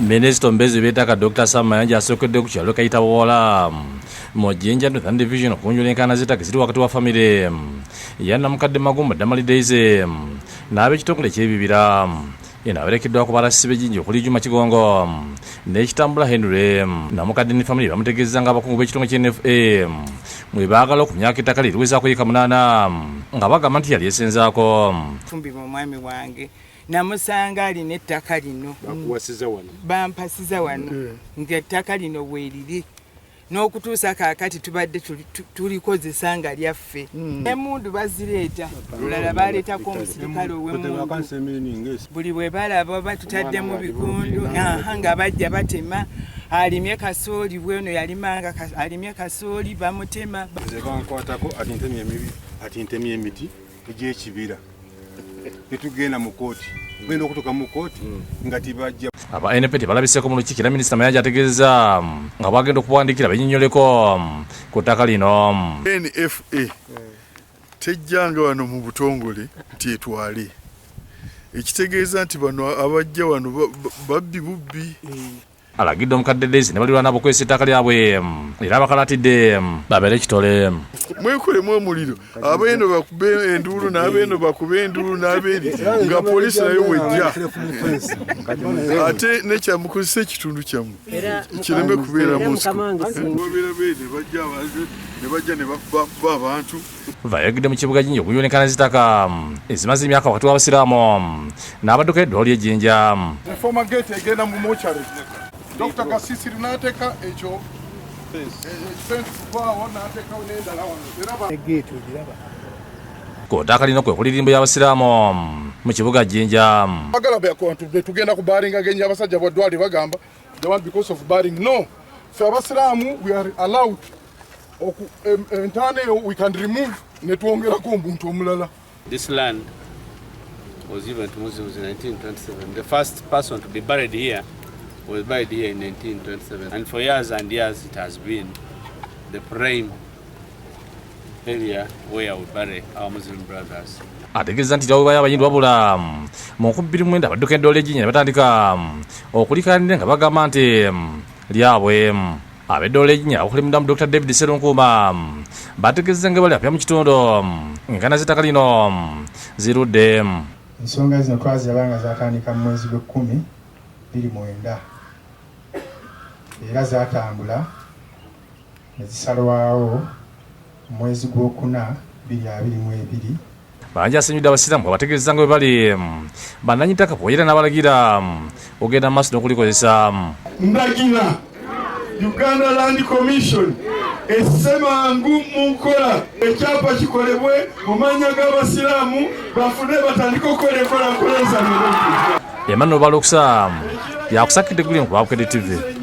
Minisita omubeezi w'ebyettaka Dr Sam Mayanja asookedde ku kyalo Kayita Buwala mu Jinja Northern Division okunjula enkaayana z'ettaka eziri wakati wa famire ya Namukadde Magumba Damali Daisy n'ab'ekitongole ky'ebibira. Eno awerekeddwako ba RCC b'e Jinja okuli Juma Kigongo n'Ekitambula Henry. Namukadde ne famire bamutegeezezza ng'abakungu b'ekitongole kya NFA mwe baagala okumyaka ettaka lye liwezaako yiika 8 nga bagamba nti yalyesenzaako. Fumbirwa omwami wange, namusanga alina ettaka lino. Bakuwasiza wano? Bampasiza wano ng'ettaka lino weeriri n'okutuusa kaakati tubadde tulikozesa nga lyaffe. Emundu bazireeta, olulala baleetako omusirikale ow'emundu. Buli bwe balaba oba tutaddemu bikundu, aha, nga bajja batema. Alimye kasooli bweno yalimanga alimye kasooli bamutema. Nze bankwatako ati ntemye emibi, ati ntemye emiti egy'ekibira. Netugenda mu kooti, genda okutuuka mu kooti nga tibajja. Aba NFA tebalabiseeko mu lukiiko era Minisita Mayanja ategeezezza nga bwagenda okuwandiikira bennyonnyoleko ku ttaka lino. NFA tejjanga wano mu butongole nti etwale, ekitegeeza nti bano abajja wano babbi bubbi. Alagidde omukadde Daisy ne balirwana okwesa ettaka lyabwe era abakalatidde babeere kitole. Mwekolemu omuliro, abeeno bakube enduulu n'abeeno bakube enduulu n'abeeri nga poliisi nayo wejja, ate nekyamukozesa ekitundu kyammwe kireme kubeera mu nsiko. Babeera beeri ne bajja abantu ne bajja ne bakuba abantu. Vayogedde mu kibuga Jinja okuyula enkaayana z'ettaka ezimaze emyaka wakati w'abasiraamu n'abadduka eddwaliro ly'e Jjinja. Former gate egenda mu mortuary. Dr. Kasisiri n'ateeka ekyo fence kuvaawo, n'ateekawo n'endala wano era Egeeti ogiraba. Ku ttaka lino kwe kuli limbo y'abasiraamu mu kibuga Jjinja. Bagala byabantu tugenda ku buryinga genja abasajja bwaddwaliro bagamba they want because of burying. No, ffe abasiraamu we are allowed entaana eyo we can remove ne twongerako omuntu omulala. This land was given to Muslims in 1927. The first person to be buried here was buried here in 1927. And for years and years, it has been the prime area where we bury our Muslim brothers. Ategeeza nti lyaweebwayo abayindi, wabula mu 2009 abadduka eddoola ejjinya ne batandika okulikaanira nga bagamba nti lyabwe. Ab'eddoola ejjinya okulemedwamu Dr David Serunkuuma bategeeza nga bali apya mu kitundu enkaayana z'ettaka lino zirudde. Ensonga zino twaziraba nga zatandika mu mwezi gw'ekkumi 29 era zatambula ne zisalwawo mu mwezi gwokuna 2022. Bangi asenyudde abasiraamu bwe bategeeza nga bwe bali bannannyini ttaka bwera n'abalagira ogenda mu maaso n'okulikozesa. Ndagira Uganda Land Commission esse mangu mu nkola ekyapa kikolebwe mu mannya g'abasiraamu, bafune batandike okukola enkola nkola. Emmanuel Baloksa yakusakidde guli ku Bukedde TV.